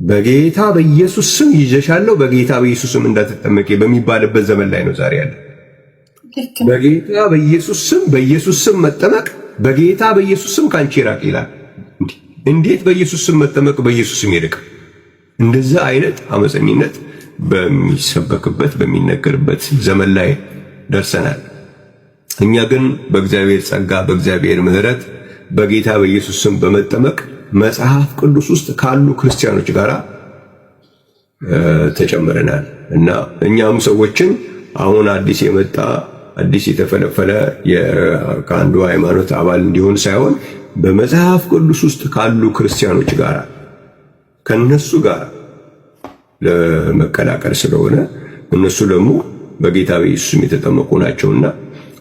በጌታ በኢየሱስ ስም ይዤሻለሁ፣ በጌታ በኢየሱስ ስም እንዳትጠመቂ በሚባልበት ዘመን ላይ ነው ዛሬ ያለ። በጌታ በኢየሱስ ስም በኢየሱስ ስም መጠመቅ በጌታ በኢየሱስ ስም ካንቺ ይራቅ ይላል። እንዴት በኢየሱስ ስም መጠመቅ በኢየሱስ ስም ይርቅ? እንደዛ አይነት አመፀኝነት በሚሰበክበት በሚነገርበት ዘመን ላይ ደርሰናል። እኛ ግን በእግዚአብሔር ጸጋ በእግዚአብሔር ምሕረት በጌታ በኢየሱስ ስም በመጠመቅ መጽሐፍ ቅዱስ ውስጥ ካሉ ክርስቲያኖች ጋር ተጨምረናል እና እኛም ሰዎችን አሁን አዲስ የመጣ አዲስ የተፈለፈለ ከአንዱ ሃይማኖት አባል እንዲሆን ሳይሆን በመጽሐፍ ቅዱስ ውስጥ ካሉ ክርስቲያኖች ጋር ከነሱ ጋር ለመቀላቀል ስለሆነ እነሱ ደግሞ በጌታ በኢየሱስ ስም የተጠመቁ ናቸውና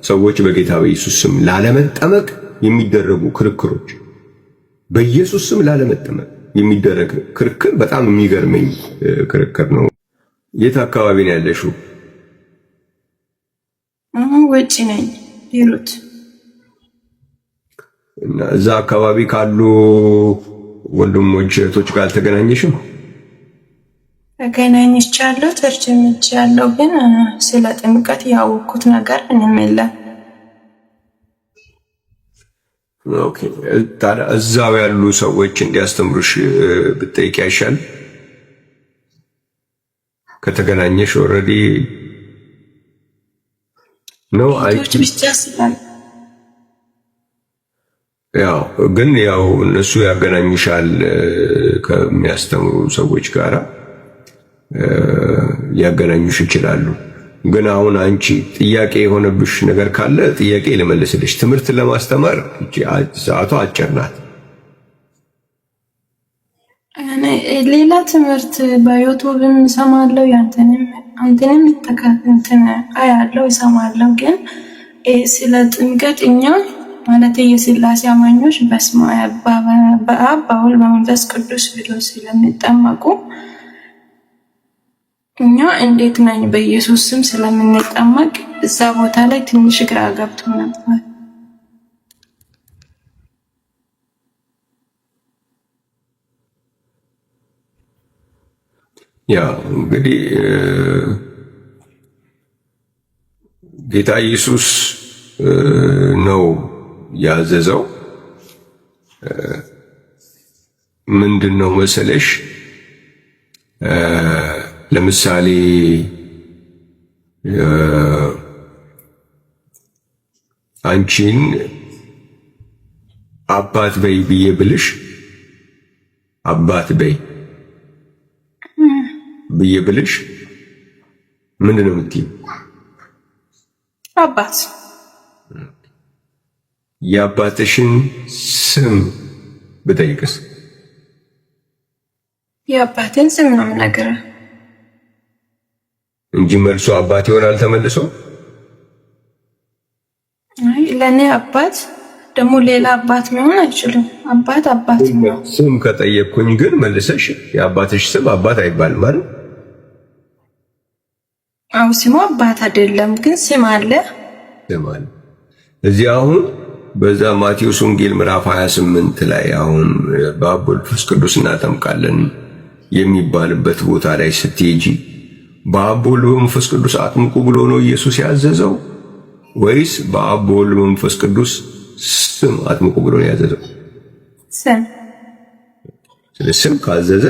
ሰዎች በጌታ በኢየሱስ ስም ላለመጠመቅ የሚደረጉ ክርክሮች፣ በኢየሱስ ስም ላለመጠመቅ የሚደረግ ክርክር በጣም የሚገርመኝ ክርክር ነው። የት አካባቢ ነው ያለሽው? ውጭ ነኝ፣ ቤሩት። እና እዛ አካባቢ ካሉ ወንድሞች እህቶች ጋር አልተገናኘሽም? ተገናኝቻለሁ፣ ተርጅምቻለሁ፣ ግን ስለ ጥምቀት ያወቅኩት ነገር ምንም የለም። Okay፣ ታዲያ እዛው ያሉ ሰዎች እንዲያስተምሩሽ ብትጠይቂ አይሻልም? ከተገናኘሽ already ነው። እህቶች ብቻ ስላሉ ያው ግን ያው እነሱ ያገናኙሻል ከሚያስተምሩ ሰዎች ጋራ ሊያገናኙሽ ይችላሉ። ግን አሁን አንቺ ጥያቄ የሆነብሽ ነገር ካለ ጥያቄ ልመልስልሽ። ትምህርት ለማስተማር ሰዓቷ አጭር ናት። ሌላ ትምህርት በዩቱብም እሰማለሁ፣ ያንተንም አንተንም እንትን አያለሁ እሰማለሁ። ግን ስለ ጥምቀት እኛ ማለት የስላሴ አማኞች በስመ አብ በአብ በወልድ በመንፈስ ቅዱስ ብሎ ስለሚጠመቁ እኛ እንዴት ነኝ በኢየሱስ ስም ስለምንጠመቅ እዛ ቦታ ላይ ትንሽ ግራ ገብቶ ነበር። ያው እንግዲህ ጌታ ኢየሱስ ነው ያዘዘው። ምንድን ነው መሰለሽ፣ ለምሳሌ አንቺን አባት በይ ብዬ ብልሽ፣ አባት በይ ብዬ ብልሽ ምንድን ነው የምትይው? አባት። የአባትሽን ስም ብጠይቅስ? የአባቴን ስም ነው የምነግርህ እንጂ መልሶ አባት ይሆናል ተመልሶ። አይ ለእኔ አባት ደግሞ ሌላ አባት መሆን አይችልም። አባት አባት ነው። ስም ከጠየቅኩኝ ግን መልሰሽ የአባትሽ ስም አባት አይባልም አይደል? አው ስሙ አባት አይደለም፣ ግን ስም አለ። ስም አለ። እዚህ አሁን በዛ ማቴዎስ ወንጌል ምዕራፍ 28 ላይ አሁን በአብ ወልድ መንፈስ ቅዱስ እናጠምቃለን የሚባልበት ቦታ ላይ ስትሄጂ በአብ ወልድ በመንፈስ ቅዱስ አጥምቁ ብሎ ነው ኢየሱስ ያዘዘው ወይስ በአብ ወልድ በመንፈስ ቅዱስ ስም አጥምቁ ብሎ ነው ያዘዘው? ስም። ስለ ስም ካዘዘ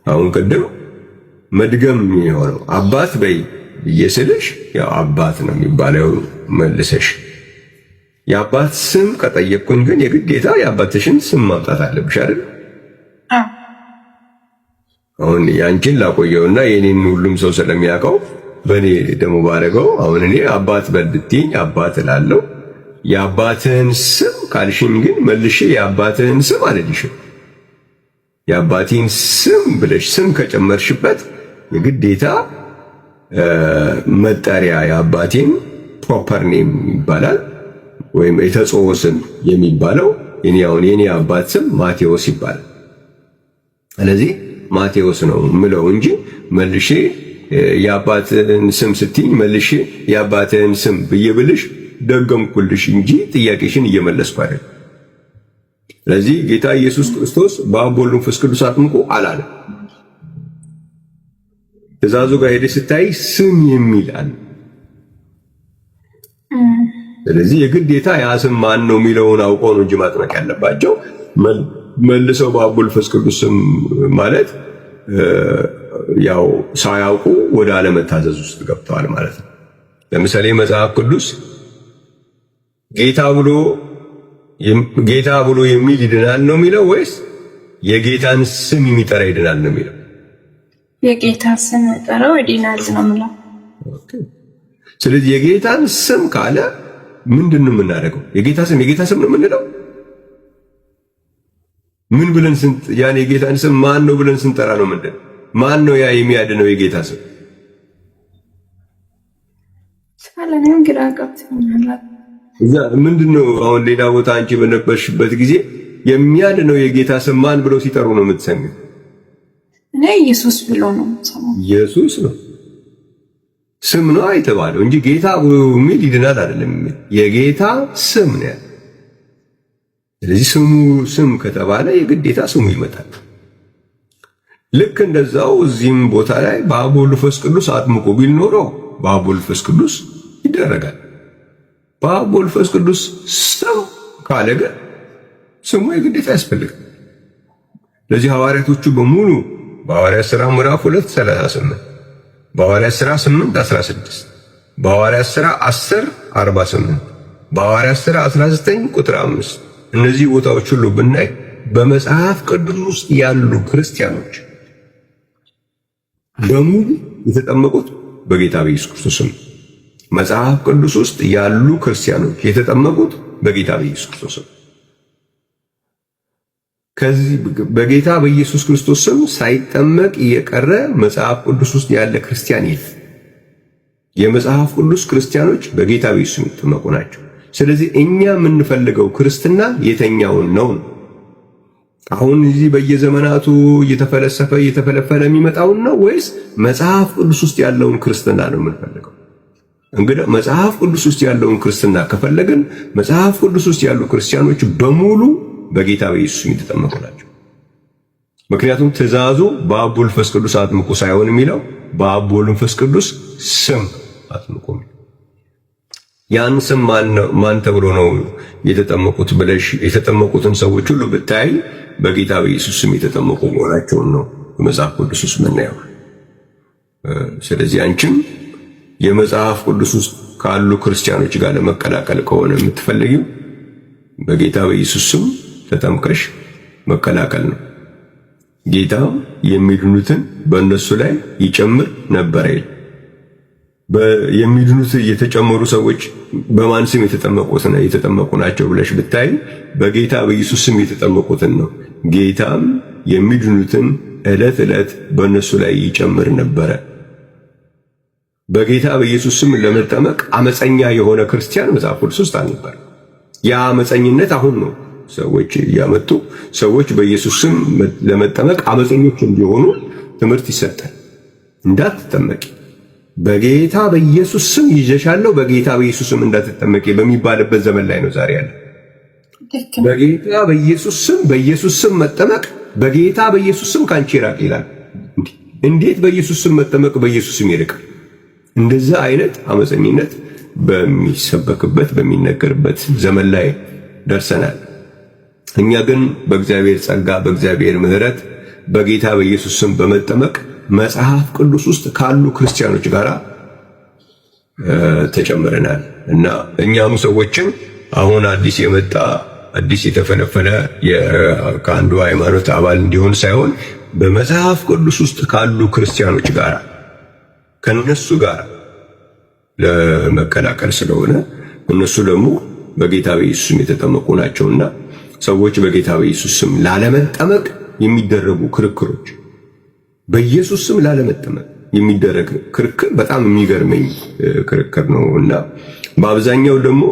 አሁን ቅድም መድገም የሆነው አባት በይ ብዬ ስልሽ ያው አባት ነው የሚባለው መልሰሽ። የአባት ስም ከጠየቅኩኝ ግን የግዴታ የአባትሽን ስም ማምጣት አለብሽ አይደል? አሁን ያንቺን ላቆየውና የኔን ሁሉም ሰው ስለሚያውቀው በእኔ ደግሞ ባደረገው አሁን እኔ አባት በልትኝ አባት እላለሁ። የአባትህን ስም ካልሽኝ ግን መልሼ የአባትህን ስም አልልሽም። የአባቴን ስም ብለሽ ስም ከጨመርሽበት የግዴታ መጠሪያ የአባቴን proper name ይባላል ወይም የተጸውዖ ስም የሚባለው የኔ አሁን የኔ አባት ስም ማቴዎስ ይባላል። ስለዚህ ማቴዎስ ነው ምለው እንጂ መልሼ የአባትህን ስም ስትይኝ መልሼ የአባትህን ስም ብዬ ብልሽ ደገምኩልሽ እንጂ ጥያቄሽን እየመለስኩ አይደል። ስለዚህ ጌታ ኢየሱስ ክርስቶስ በአብ ወልድ መንፈስ ቅዱስ አጥምቁ አላለ። ትእዛዙ ጋር ሄደሽ ስታይ ስም የሚል አለ። ስለዚህ የግዴታ ያ ስም ማን ነው የሚለውን አውቀው ነው እንጂ ማጥመቅ ያለባቸው። መልሰው በአብ ወልድ መንፈስ ቅዱስ ስም ማለት ያው ሳያውቁ ወደ አለመታዘዝ ውስጥ ገብተዋል ማለት ነው። ለምሳሌ መጽሐፍ ቅዱስ ጌታ ብሎ ጌታ ብሎ የሚል ይድናል ነው የሚለው ወይስ የጌታን ስም የሚጠራ ይድናል ነው የሚለው? የጌታ ስም ጠራው ይድናል ነው የሚለው። Okay። ስለዚህ የጌታን ስም ካለ ምንድን ነው የምናደርገው? የጌታ ስም የጌታ ስም ነው የምንለው? ምን ብለን ስንት ያን የጌታን ስም ማን ነው ብለን ስንጠራ ነው ምንድን ማን ነው ያ የሚያድነው የጌታ ስም? ሳለንም ግራ ገብቶኛል። እዛ ምንድነው አሁን ሌላ ቦታ አንቺ በነበርሽበት ጊዜ የሚያድነው የጌታ ስም ማን ብለው ሲጠሩ ነው የምትሰሚው? እኔ ኢየሱስ ብሎ ነው የምሰማው። ኢየሱስ ነው ስም ነው የተባለው እንጂ ጌታ ብሎ የሚል ይድናል አይደለም የሚል የጌታ ስም ነው ያለው። ስለዚህ ስሙ ስም ከተባለ የግዴታ ስሙ ይመጣል። ልክ እንደዛው እዚህም ቦታ ላይ በአብ ወልድ መንፈስ ቅዱስ አጥምቁ ቢል ኖሮ በአብ ወልድ መንፈስ ቅዱስ ይደረጋል። በአብ ወልድ መንፈስ ቅዱስ ስም ካለ ግን ስሙ የግዴታ ያስፈልጋል። ለዚህ ሐዋርያቶቹ በሙሉ በሐዋርያት ሥራ ምዕራፍ 2 38፣ በሐዋርያት ሥራ 8 16፣ በሐዋርያት ሥራ 10 48፣ በሐዋርያት ሥራ 19 ቁጥር 5፣ እነዚህ ቦታዎች ሁሉ ብናይ በመጽሐፍ ቅዱስ ውስጥ ያሉ ክርስቲያኖች በሙሉ የተጠመቁት በጌታ በኢየሱስ ክርስቶስ ስም። መጽሐፍ ቅዱስ ውስጥ ያሉ ክርስቲያኖች የተጠመቁት በጌታ በኢየሱስ ክርስቶስ ስም። ከዚህ በጌታ በኢየሱስ ክርስቶስ ስም ሳይጠመቅ የቀረ መጽሐፍ ቅዱስ ውስጥ ያለ ክርስቲያን የለም። የመጽሐፍ ቅዱስ ክርስቲያኖች በጌታ በኢየሱስ የሚጠመቁ ናቸው። ስለዚህ እኛ የምንፈልገው ክርስትና የተኛውን ነው። አሁን እዚህ በየዘመናቱ እየተፈለሰፈ እየተፈለፈለ የሚመጣውን ነው ወይስ መጽሐፍ ቅዱስ ውስጥ ያለውን ክርስትና ነው የምንፈልገው? እንግዲህ መጽሐፍ ቅዱስ ውስጥ ያለውን ክርስትና ከፈለግን መጽሐፍ ቅዱስ ውስጥ ያሉ ክርስቲያኖች በሙሉ በጌታ በኢየሱስ የተጠመቁ ናቸው። ምክንያቱም ትእዛዙ በአብ ወልድ መንፈስ ቅዱስ አጥምቁ ሳይሆን የሚለው በአብ ወልድ መንፈስ ቅዱስ ስም አጥምቁ። ያን ስም ማን ተብሎ ነው የተጠመቁት ብለሽ የተጠመቁትን ሰዎች ሁሉ ብታይ በጌታ በኢየሱስ ስም የተጠመቁ መሆናቸውን ነው በመጽሐፍ ቅዱስ ውስጥ የምናየው። ስለዚህ አንቺም የመጽሐፍ ቅዱስ ውስጥ ካሉ ክርስቲያኖች ጋር ለመቀላቀል ከሆነ የምትፈልጊው በጌታ በኢየሱስ ስም ተጠምቀሽ መቀላቀል ነው። ጌታ የሚድኑትን በእነሱ ላይ ይጨምር ነበር ይል። የሚድኑት የተጨመሩ ሰዎች በማን ስም የተጠመቁ ናቸው ብለሽ ብታይ በጌታ በኢየሱስ ስም የተጠመቁትን ነው። ጌታም የሚድኑትን ዕለት ዕለት በእነሱ ላይ ይጨምር ነበረ። በጌታ በኢየሱስ ስም ለመጠመቅ አመፀኛ የሆነ ክርስቲያን መጽሐፍ ቅዱስ ውስጥ አልነበር። ያ አመፀኝነት አሁን ነው ሰዎች እያመጡ ሰዎች በኢየሱስ ስም ለመጠመቅ አመፀኞች እንዲሆኑ ትምህርት ይሰጣል። እንዳትጠመቂ በጌታ በኢየሱስ ስም ይዤሻለሁ፣ በጌታ በኢየሱስ ስም እንዳትጠመቂ በሚባልበት ዘመን ላይ ነው ዛሬ ያለ። በጌታ በኢየሱስ ስም በኢየሱስ ስም መጠመቅ በጌታ በኢየሱስ ስም ካንቺ ይራቅ ይላል። እንዴት በኢየሱስ ስም መጠመቅ በኢየሱስ ስም ይርቃል? እንደዛ አይነት አመፀኝነት በሚሰበክበት በሚነገርበት ዘመን ላይ ደርሰናል። እኛ ግን በእግዚአብሔር ጸጋ በእግዚአብሔር ምሕረት በጌታ በኢየሱስ ስም በመጠመቅ መጽሐፍ ቅዱስ ውስጥ ካሉ ክርስቲያኖች ጋር ተጨምረናል እና እኛም ሰዎችን አሁን አዲስ የመጣ አዲስ የተፈለፈለ ከአንዱ ሃይማኖት አባል እንዲሆን ሳይሆን በመጽሐፍ ቅዱስ ውስጥ ካሉ ክርስቲያኖች ጋር ከነሱ ጋር ለመቀላቀል ስለሆነ እነሱ ደግሞ በጌታ በኢየሱስ ስም የተጠመቁ ናቸውና ሰዎች በጌታ በኢየሱስ ስም ላለመጠመቅ የሚደረጉ ክርክሮች፣ በኢየሱስ ስም ላለመጠመቅ የሚደረግ ክርክር በጣም የሚገርመኝ ክርክር ነው እና በአብዛኛው ደግሞ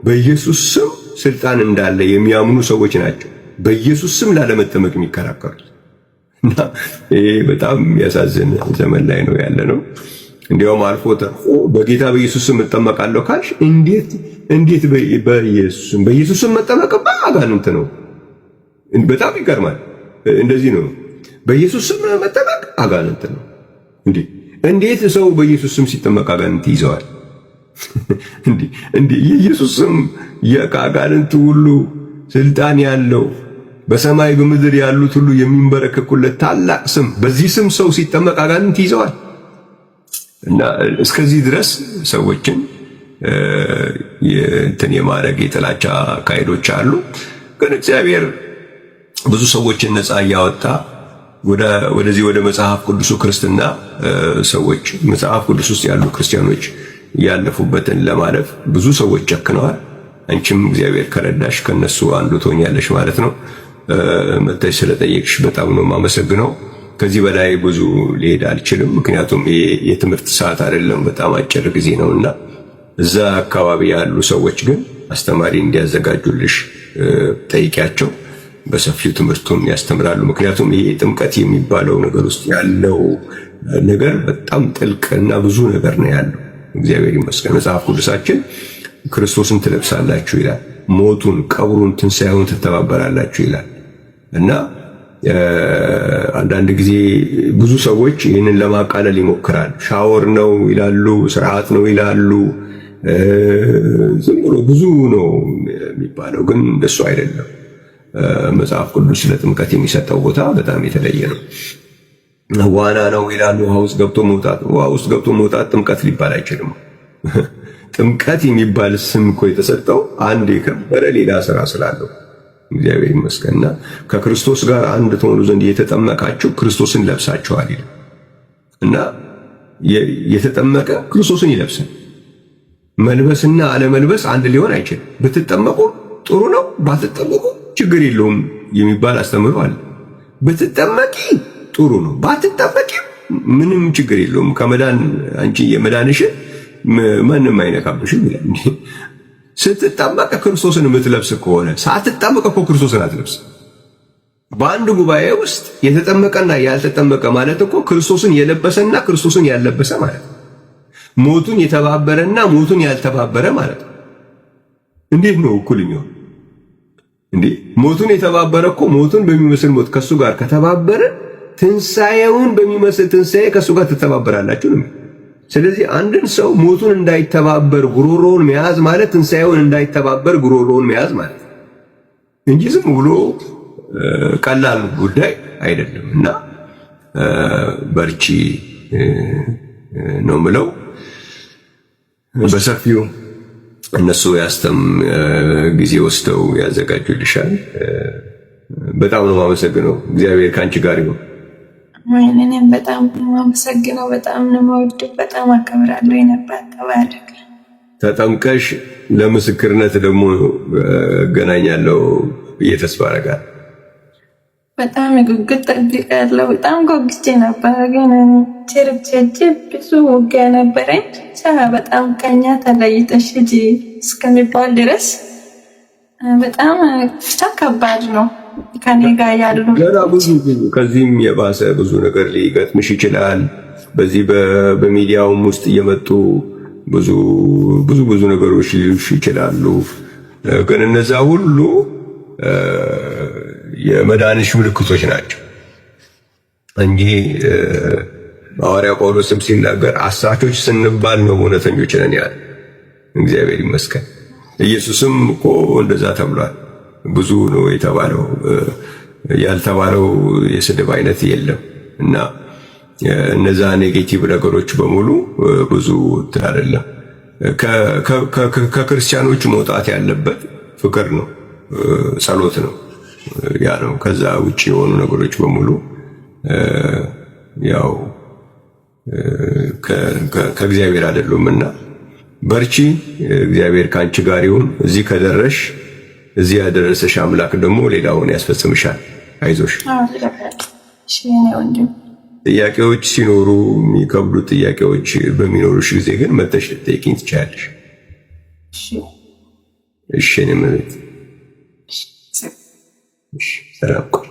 በኢየሱስ ስም ስልጣን እንዳለ የሚያምኑ ሰዎች ናቸው በኢየሱስ ስም ላለመጠመቅ የሚከራከሩት። እና ይሄ በጣም የሚያሳዝን ዘመን ላይ ነው ያለ ነው። እንዲያውም አልፎ ተርፎ በጌታ በኢየሱስ ስም እጠመቃለሁ ካልሽ እንዴት እንዴት በኢየሱስ ስም መጠመቅማ አጋንንት ነው። በጣም ይገርማል። እንደዚህ ነው። በኢየሱስ ስም መጠመቅ አጋንንት ነው። እንዴ እንዴት ሰው በኢየሱስ ስም ሲጠመቅ አጋንንት ይዘዋል? እንዴ የኢየሱስ ስም ከአጋንንት ሁሉ ስልጣን ያለው፣ በሰማይ በምድር ያሉት ሁሉ የሚንበረከኩለት ታላቅ ስም፣ በዚህ ስም ሰው ሲጠመቅ አጋንንት ይዘዋል። እና እስከዚህ ድረስ ሰዎችን እንትን የማድረግ የጥላቻ አካሄዶች አሉ። ግን እግዚአብሔር ብዙ ሰዎችን ነፃ እያወጣ ወደዚህ ወደ መጽሐፍ ቅዱሱ ክርስትና፣ ሰዎች መጽሐፍ ቅዱስ ውስጥ ያሉ ክርስቲያኖች ያለፉበትን ለማለፍ ብዙ ሰዎች ጨክነዋል። አንቺም እግዚአብሔር ከረዳሽ ከነሱ አንዱ ትሆኛለሽ ማለት ነው። መጥተሽ ስለጠየቅሽ በጣም ነው የማመሰግነው። ከዚህ በላይ ብዙ ሊሄድ አልችልም፣ ምክንያቱም የትምህርት ሰዓት አይደለም፣ በጣም አጭር ጊዜ ነውና። እዛ አካባቢ ያሉ ሰዎች ግን አስተማሪ እንዲያዘጋጁልሽ ጠይቂያቸው። በሰፊው ትምህርቱን ያስተምራሉ። ምክንያቱም ይሄ ጥምቀት የሚባለው ነገር ውስጥ ያለው ነገር በጣም ጥልቅ እና ብዙ ነገር ነው ያለው። እግዚአብሔር ይመስገን። መጽሐፍ ቅዱሳችን ክርስቶስን ትለብሳላችሁ ይላል። ሞቱን፣ ቀብሩን፣ ትንሣኤውን ትተባበራላችሁ ይላል። እና አንዳንድ ጊዜ ብዙ ሰዎች ይህንን ለማቃለል ይሞክራል። ሻወር ነው ይላሉ፣ ስርዓት ነው ይላሉ። ዝም ብሎ ብዙ ነው የሚባለው፣ ግን እንደሱ አይደለም። መጽሐፍ ቅዱስ ለጥምቀት የሚሰጠው ቦታ በጣም የተለየ ነው። ዋና ነው ይላሉ። ውሃ ውስጥ ገብቶ መውጣት፣ ውሃ ውስጥ ገብቶ መውጣት ጥምቀት ሊባል አይችልም። ጥምቀት የሚባል ስም እኮ የተሰጠው አንድ የከበረ ሌላ ስራ ስላለው፣ እግዚአብሔር ይመስገንና ከክርስቶስ ጋር አንድ ትሆኑ ዘንድ የተጠመቃችሁ ክርስቶስን ለብሳችኋል ይላል። እና የተጠመቀ ክርስቶስን ይለብሳል። መልበስና አለመልበስ አንድ ሊሆን አይችልም። ብትጠመቁ ጥሩ ነው፣ ባትጠመቁ ችግር የለውም የሚባል አስተምህሮ አለ። ብትጠመቂ ጥሩ ነው፣ ባትጠመቂ ምንም ችግር የለውም። ከመዳን አንቺ የመዳንሽን ማንም አይነካብሽም ይላል። ስትጠመቅ ክርስቶስን የምትለብስ ከሆነ ሳትጠመቅ እኮ ክርስቶስን አትለብስ። በአንድ ጉባኤ ውስጥ የተጠመቀና ያልተጠመቀ ማለት እኮ ክርስቶስን የለበሰና ክርስቶስን ያልለበሰ ማለት ነው። ሞቱን የተባበረና ሞቱን ያልተባበረ ማለት ነው። እንዴት ነው እኩል የሚሆን? እንዴ ሞቱን የተባበረ እኮ ሞቱን በሚመስል ሞት ከሱ ጋር ከተባበረ ትንሣኤውን በሚመስል ትንሣኤ ከሱ ጋር ትተባበራላችሁ ነው። ስለዚህ አንድን ሰው ሞቱን እንዳይተባበር ጉሮሮውን መያዝ ማለት ትንሣኤውን እንዳይተባበር ጉሮሮውን መያዝ ማለት እንጂ ዝም ብሎ ቀላል ጉዳይ አይደለም። እና በርቺ ነው ምለው። በሰፊው እነሱ ያስተም ጊዜ ወስደው ያዘጋጁልሻል። በጣም ነው የማመሰግነው። እግዚአብሔር ከአንቺ ጋር ይሁን። እኔም በጣም ነው የማመሰግነው። በጣም ነው የምወድህ፣ በጣም አከብራለሁ። የነበር ተባረክ። ተጠምቀሽ ለምስክርነት ደግሞ እገናኛለሁ ብዬ ተስፋ አደርጋለሁ። በጣም ጉጉት ጠብቃለሁ። በጣም ጓጉቼ ነበረ፣ ግን church ሄጄ ብዙ ውጊያ ነበረኝ። በጣም ከኛ ተለይተሽ ሂጂ እስከሚባል ድረስ በጣም ብቻ ከባድ ነው። ከኔ ጋር ያሉ ገና ብዙ ከዚህም የባሰ ብዙ ነገር ሊገጥምሽ ይችላል። በዚህ በሚዲያውም ውስጥ እየመጡ ብዙ ብዙ ብዙ ነገሮች ሊሉሽ ይችላሉ። ግን እነዛ ሁሉ የመዳንሽ ምልክቶች ናቸው እንጂ ሐዋርያው ጳውሎስም ሲናገር አሳቾች ስንባል ነው እውነተኞች ነን ያለ። እግዚአብሔር ይመስገን። ኢየሱስም እኮ እንደዛ ተብሏል። ብዙ ነው የተባለው፣ ያልተባለው የስድብ አይነት የለም። እና እነዛ negative ነገሮች በሙሉ ብዙ እንትን አይደለም። ከክርስቲያኖች መውጣት ያለበት ፍቅር ነው፣ ጸሎት ነው፣ ያ ነው። ከዛ ውጭ የሆኑ ነገሮች በሙሉ ያው ከእግዚአብሔር አይደሉም። እና በርቺ፣ እግዚአብሔር ከአንቺ ጋር ይሁን። እዚህ ከደረሽ፣ እዚህ ያደረሰሽ አምላክ ደግሞ ሌላውን ያስፈጽምሻል። አይዞሽ። ጥያቄዎች ሲኖሩ፣ የሚከብዱ ጥያቄዎች በሚኖሩሽ ጊዜ ግን መተሽ ልትጠይቂኝ ትችያለሽ። እሺ፣ እኔ እመቤት፣ ሰላም ቆይ።